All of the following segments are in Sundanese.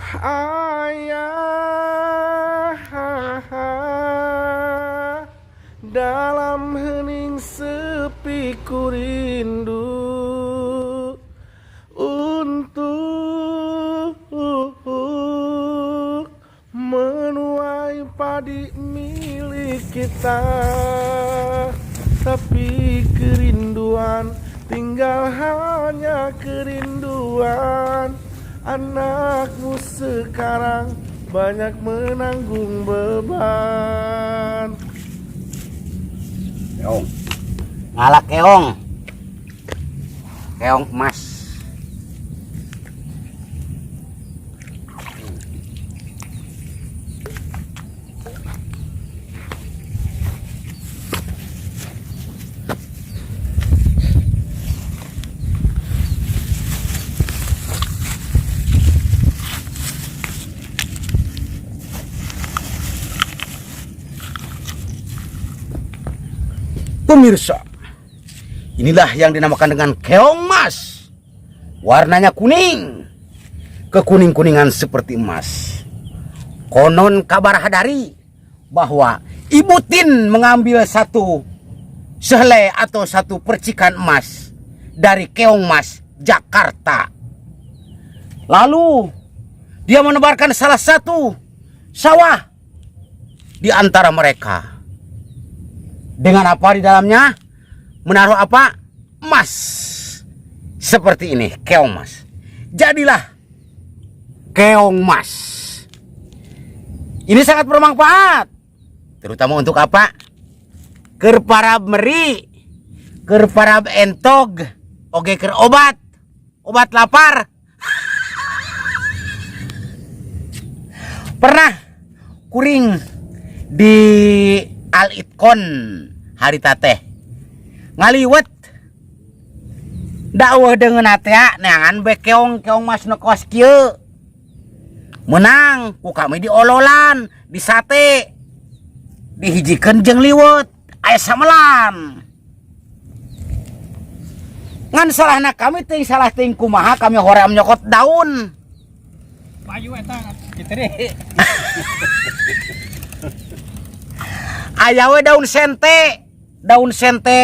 Ayah, dalam hening sepi ku rindu untuk menuai padi milik kita. Tapi kerinduan tinggal hanya kerinduan. Anakmu sekarang banyak menanggung beban. Keong. Ngala keong. Keong emas. Pemirsa, inilah yang dinamakan dengan keong mas. Warnanya kuning, kekuning-kuningan seperti emas. Konon kabar hadari bahwa Ibu Tin mengambil satu sehelai atau satu percikan emas dari keong mas Jakarta. Lalu dia menebarkan salah satu sawah di antara mereka. Dengan apa di dalamnya? Menaruh apa? Emas. Seperti ini, keong mas. Jadilah keong mas. Ini sangat bermanfaat. Terutama untuk apa? Keur parab meri, keur parab entog, oge keur obat, obat lapar. Pernah kuring di Al Itkon harita teh ngaliwet dakwah dengan atea neangan be keong keong mas nu kos kieu menang ku kami diololan di sate dihijikeun jeung liwet aya samelan ngan salahna kami teuing salah teuing kumaha kami hoream nyokot daun payu eta kitu deh. Aya we daun sente, daun sente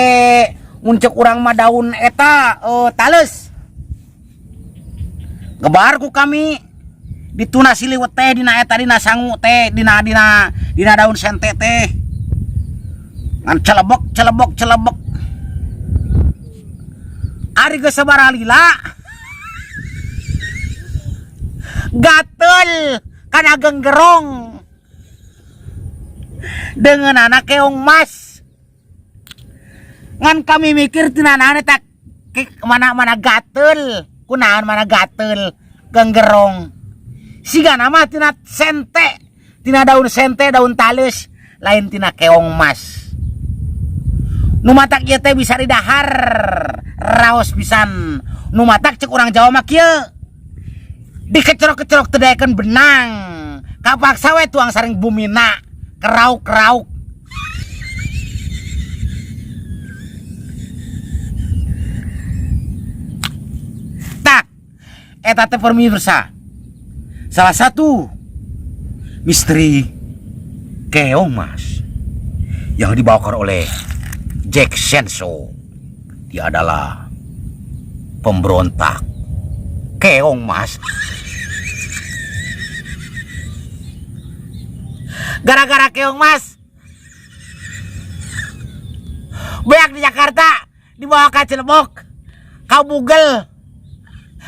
mun ceuk urang mah daun eta tales. Gebar ku kami dituna siliwet teh dina eta dina sangu teh dina dina dina daun sente teh. Ngan celebek celebek celebek. Ari geus sabaraha lila gatel kana genggerong. Dengan anak keong mas ngan kami mikir tina naon eta mana-mana gatel kunaon mana gatel genggerong siga nama tina sente tina daun sente daun tales lain tina keong mas nu matak ieu teh bisa didahar raos pisan nu matak cek urang Jawa mah kieu dikecerok-kecerok teu daekeun benang kapaksa we tuang saring bumina kerauk-kerauk. Tak eta teh pemirsa salah satu misteri keong mas yang dibawakan oleh Jack Senso. Dia adalah pemberontak keong mas. Gara-gara keong mas beak di Jakarta dibawa ke Cirebok, ke Bugel,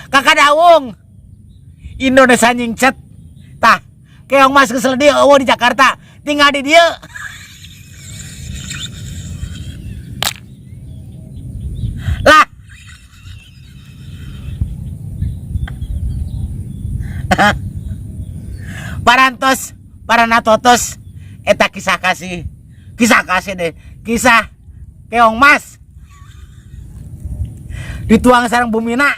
ke Kadawung, Indonesia nyingcet. Tah keong mas kesel dia eueuh di Jakarta tinggal di dieu. Lah parantos paranatotos eta kisah kasih, kisah kasih deh, kisah keong mas dituang sareng bumina.